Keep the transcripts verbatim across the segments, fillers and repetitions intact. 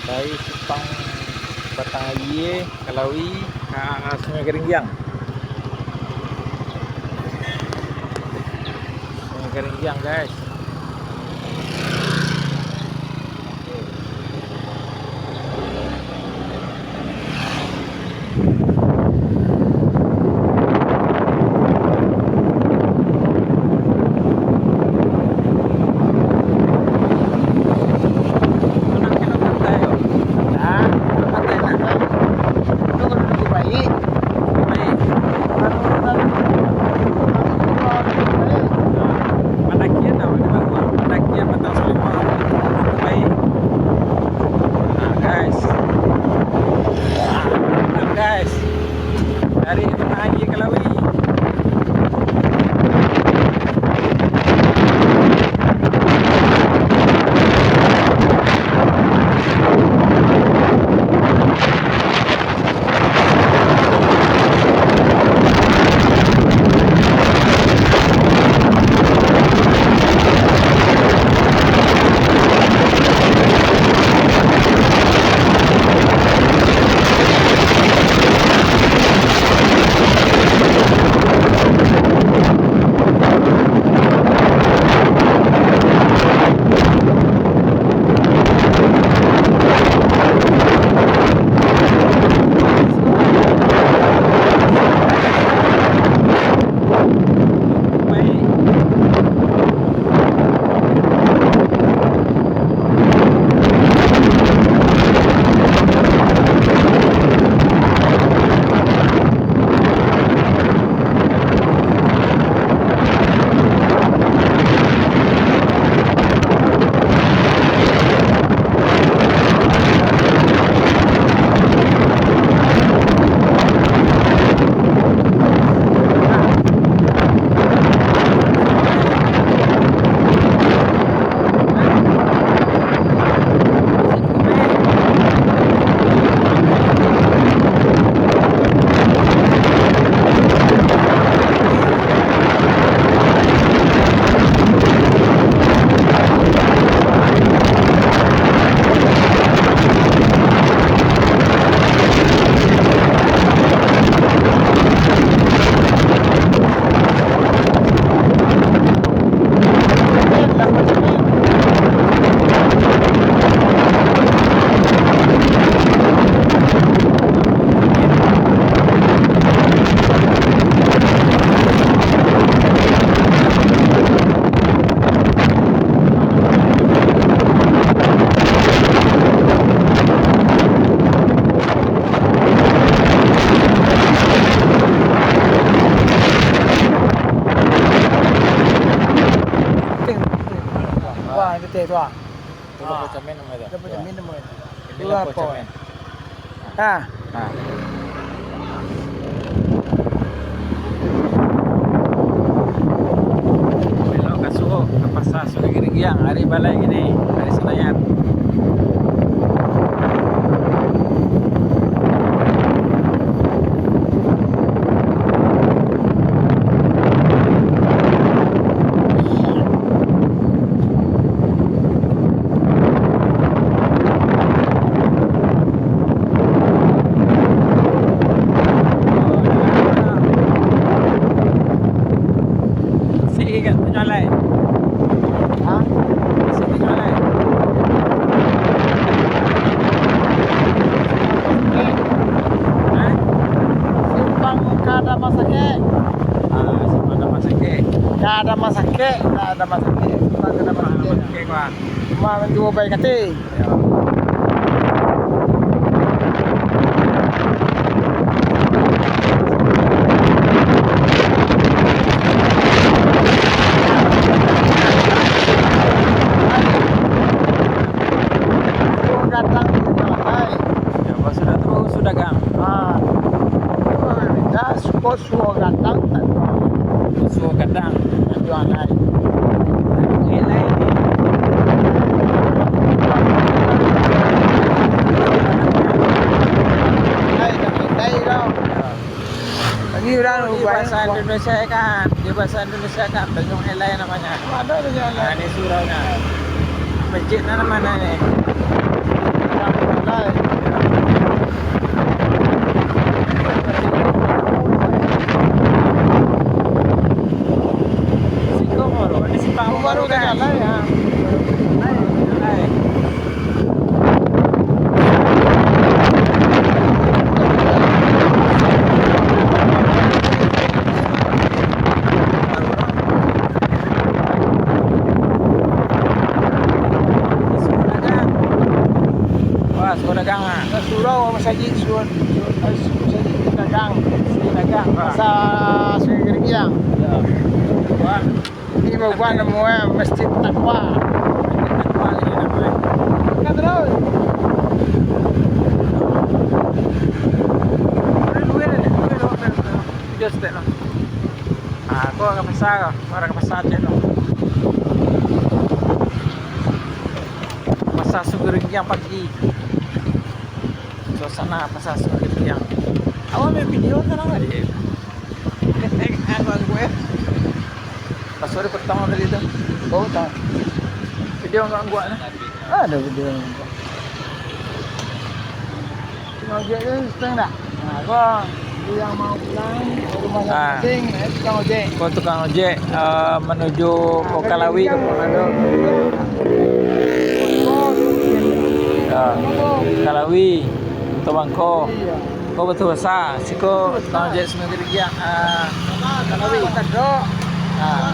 Dari Simpang Batang Aie, Kalawi, ka Sungai Garinggiang. Sungai Garinggiang, guys. Nah, guys. Nah, guys. Dari Batang Aie, Kalawi. Wah, itu teh tu ah. Itu lampu camin nama itu? Lampu camin nama itu. Ini lampu camin. Ah. Ah. Belok ka Suok, ka Pasar Sungai Garinggiang, ari balai kini, ari Senayan. Sik ka Tanjung Alai. Ha? Sik Tanjung Alai. Ha? Simpang ka Damansakek. Ah, Simpang Damansakek. Ka Damansakek, ka Damansakek. Simpang ka Damansakek. Damansakek, Pak. Cuma manjuo bai kati. Gadang tu, hai. Ya, pas sudah tu, baru sudah, Kang. Ah. Dah, suko suo gadang, tak tahu. Suo gadang. Tak tahu, hai. Elai ni. Hai, tak pandai kau. Lagi urang di bahasa Indonesia kan, di bahasa Indonesia kan, Tanjung Elai namanya. Ada Tanjung Elai. Nah, ini suraunya. Masjidnya mana ni? Surau dagang, ah. Surau, masajik, sur-, sur-, eh, masajik dagang. Masajik dagang, ah. Pasar Sungai Geringiang. Ya. Wah. Ini baubah namo, eh, Masjid Takwa. Masjid Takwa ni namo, eh. Kan terus. Ada dua ni, dua ni, dua ni. Video step lah. Ah, ko ka pasar ko. Ko ka pasar cek tu. Pasar Sungai Geringiang pagi. Suasana pasar Sungai Geringiang. Awak ambil video kan awak? Iya. Aku, aku, eh. Pas hari pertama tadi tu. Baru tahu. Video nggak buat lah. Ada video nggak buat. Tukang ojek tu senang dah. Nah, ko, dia yang mau pulang ke rumah Ah. masing-masing, eh, tukang ojek. Ko tukang ojek, eh, manuju ko Kalawi, ko Ponado. Ya. Kalawi, Kota Bangko. Iya. Ko Batu Basa, siko tukang ojek Sungai Geringiang, ah, Kalawi. Kota Dok. Ah.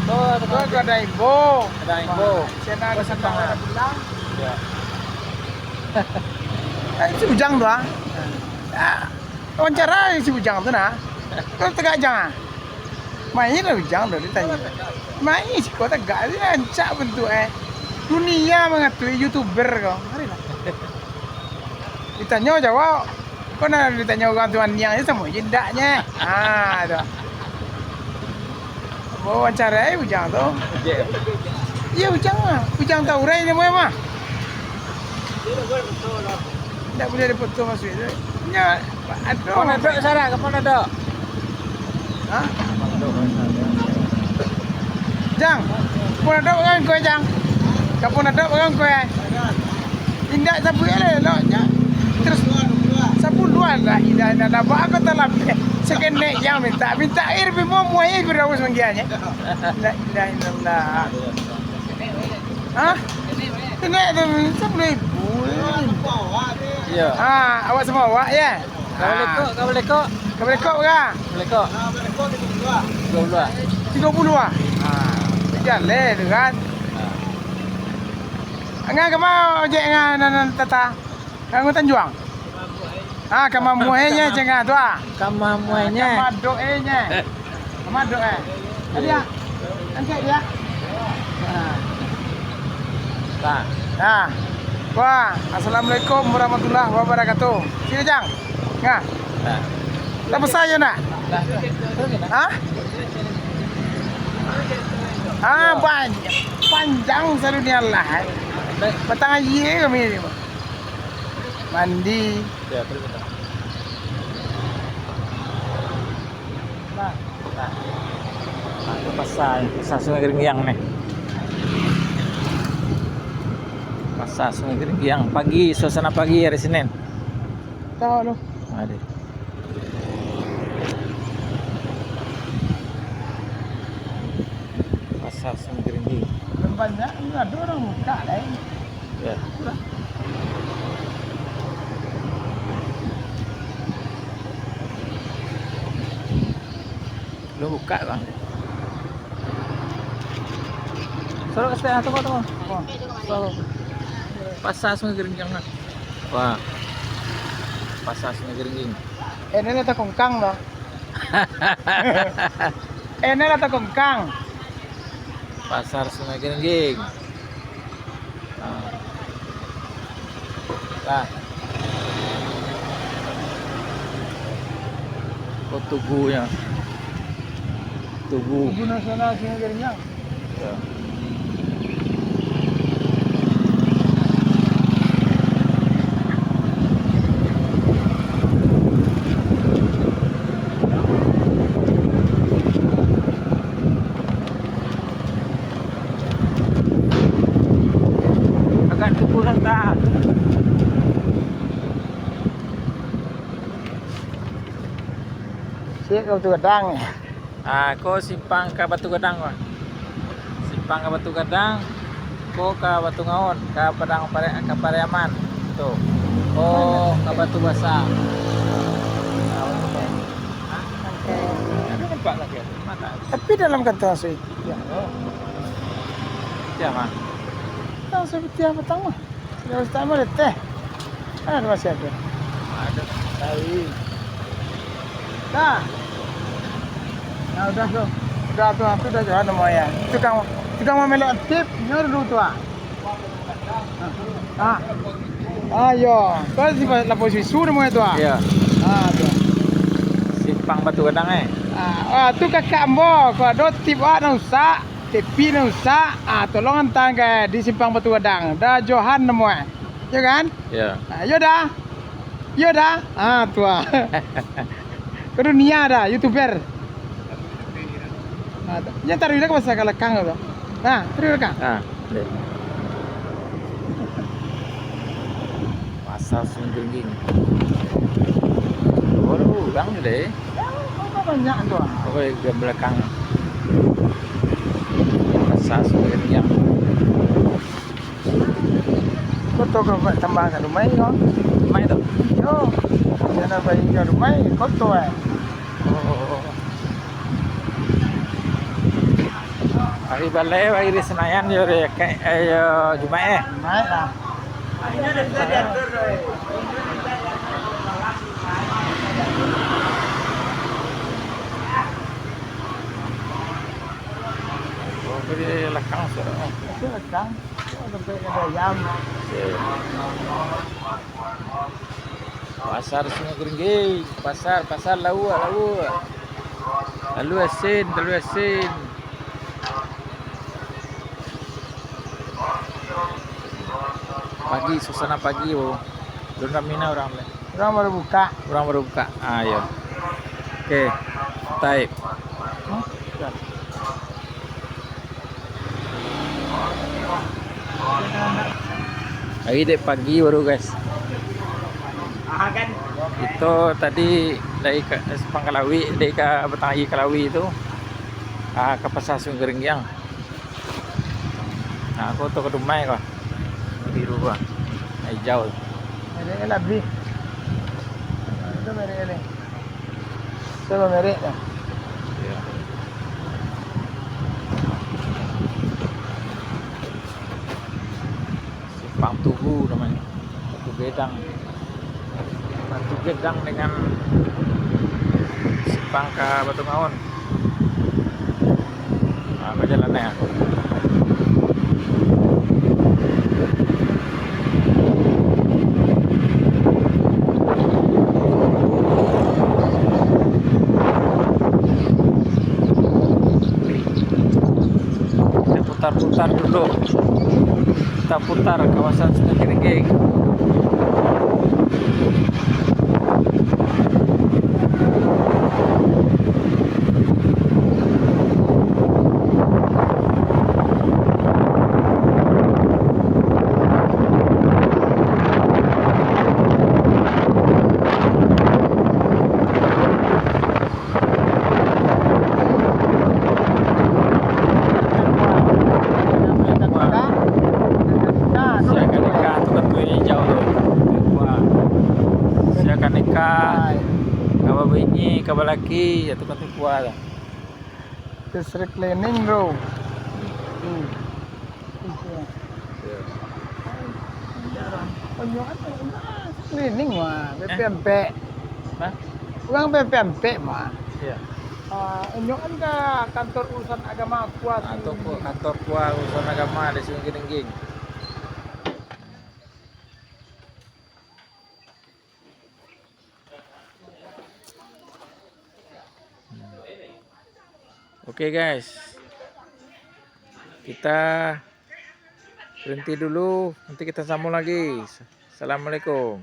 Ko, ko Gadai Imbo. Gadai Imbo. Sana ada pulang. Ya. Eh, si Bujang tu, ah. Ah, wawancara si Bujang tu, nah. Kau tegak jang, ah. Main lah Bujang tu, ditanyo. Main siko tegak, dia rancak bantuak, eh. Dunia mangatui YouTuber kau. Marilah. Ditanyo jawab. Kau nak ditanyo urang tu aniang je, samo je indaknyo. Ha, tu. Wawancara ai Bujang tu. Ojek. Iyo, Bujang mah. Bujang Taurai namo mah. Indak buliah dipoto masuak tu. Nyo, aduh. Ponado sara, ka Ponado. Ha? Jang, Ponado urang ko, Jang. Ka Ponado urang ko, eh. Indak sabuik elok-eloknyo. Terus sapuluah lah, indak, indak, indak. Baa ko talapeh. Sakenek yang minta, minta air, bimo muai air biraus manggianyo. La ilaha illallah. Hah? Kenek tu sapuluah ribu. Iya. Ah, awak samo awak, ya? Ka Balekok, ka Balekok. Ka Balekok bara? Balekok. Tigo puluah. Tigo puluah, ah? Ah, jaleh tu kan. Ah. Ngah kama ojek ngah nan, nan tata? Ka Tanjuang. Ah, ka mamuainyo cengah tu, ah. Ka mamuainyo. Ka madoinyo. Ka madok, eh. Tadi, ah. Angkek dia. Ah. Nah. Nah. Wah, assalamualaikum warahmatullahi wabarakatuh. Sini, Jang. Nah. Nah. Lah pesan yo nak? Nah. Hah? Ah, panjang, panjang sadunia lah. Batang aia kami ni. Mandi. Ya, terus kita. Nah, nah. Nah, itu pasar, pasar Sungai Geringiang nih. Pasar Sungai Geringiang pagi, suasana pagi hari Senin. Tahu lu. Ada. Pasar Sungai Geringiang. Banyak, ada orang buka lain. Ya. Belum buka, Bang. Sorok ka situ, ah, tunggu, tunggu. Tunggu. Pasar Sungai Geringiang, nah. Wah. Pasar Sungai Geringiang. Eh, ini ada kongkang, Bang. Eh, ini ada kongkang. Pasar Sungai Geringiang. Ah. Lah. Oh, tugu ya. Tugu. Tugu Nasional Sungai Geringiang. Ya. Agak tuku rantah. Siap ka Batu Gadang. Ah, ko simpang ka Batu Gadang, ko. Simpang ka Batu Gadang, ko ka Batu Ngaun, ka Padang Pare-, ka Pariaman. Tu. Ko ka Batu Basa. Tapi dalam kantong asuih. Ya. Oh. Ya, mah. Kantong asuih putiah patang mah. Kalau tak mah leteh. Ah, masih ada. Ada. Baik. Dah. Nah, udah tu. Udah tu, aku dah jalan nama ya. Tukang, tukang mamelok tip, nyo dulu tu, ah. Ah. Ah, yo. Kau si lapor susu nama itu, ah. Iya. Ah, tu. Simpang Batu Gadang, eh. Ah, ah, tu kakak ambo, kalau ado tip awak nan rusak, T V nan rusak, ah, tolong antaan ka di Simpang Batu Gadang. Dah Johan namo, eh. Yo kan? Yo. Ah, yo dah. Yo dah. Ah, tu ah. Ka dunia dah, YouTuber. Ah, tu. Nyo taruih lah ka pasar ka lakang tu. Nah, taruih lakang. Ah, deh. Pasar Sungai Geringging. Oh, urang tu deh. Ya, banyak tu ah. Oh, di belakang. Pasar Sungai Geringging. Koto ko buek tambah ka rumah ko. Rumah tu? Yo. Jan pai ka rumah, koto eh. Oh. Ari balai, ari di Senayan yo, yo, Jumaik eh. Jumaik lah. Oh, di lakang sudah. Di lakang. Oh, sampai ada ayam. Oke. Pasar Sungai Geringging, pasar, pasar lauak, lauak. Talua asin, talua asin. Pagi, suasana pagi, bro. Belum rami nah urang tu. Urang baru buka. Urang baru buka. Ah, iyo. Oke. Taib. Hah? Sudah. Ari dek pagi baru, guys. Kito tadi dari ka, Simpang Kalawi, dari ka Batang Aia Kalawi tu, ah, ka Pasar Sungai Geringging. Nah, aku tu ka Dumai ko. Biru ko. Hijau. Merek lah beli. Itu merek ni. Itu merek dah. Iya. Simpang Tugu namanya. Batu Gedang. Batu Gedang dengan simpang ka Batu Ngaun. Ah, bajalan ya. Kita putar-putar dulu. Kita putar kawasan Sungai Geringging. Siakan nikah tu kan tu hijau tu. Wah. Siakan nikah. Ka babini, ka balaki, ya tu kan tu kuah tu. Listrik cleaning, bro. Hmm. Iya. Cleaning mah, eh? P P M P. Hah? Urang P P M P mah. Iya. Ah, unjukan ka kantor urusan agama Kua. Ah, tu Sungai Geringging. Kantor Kua urusan agama di Sungai Geringging. Oke, guys, kita berhenti dulu, nanti kita sambung lagi. Assalamualaikum.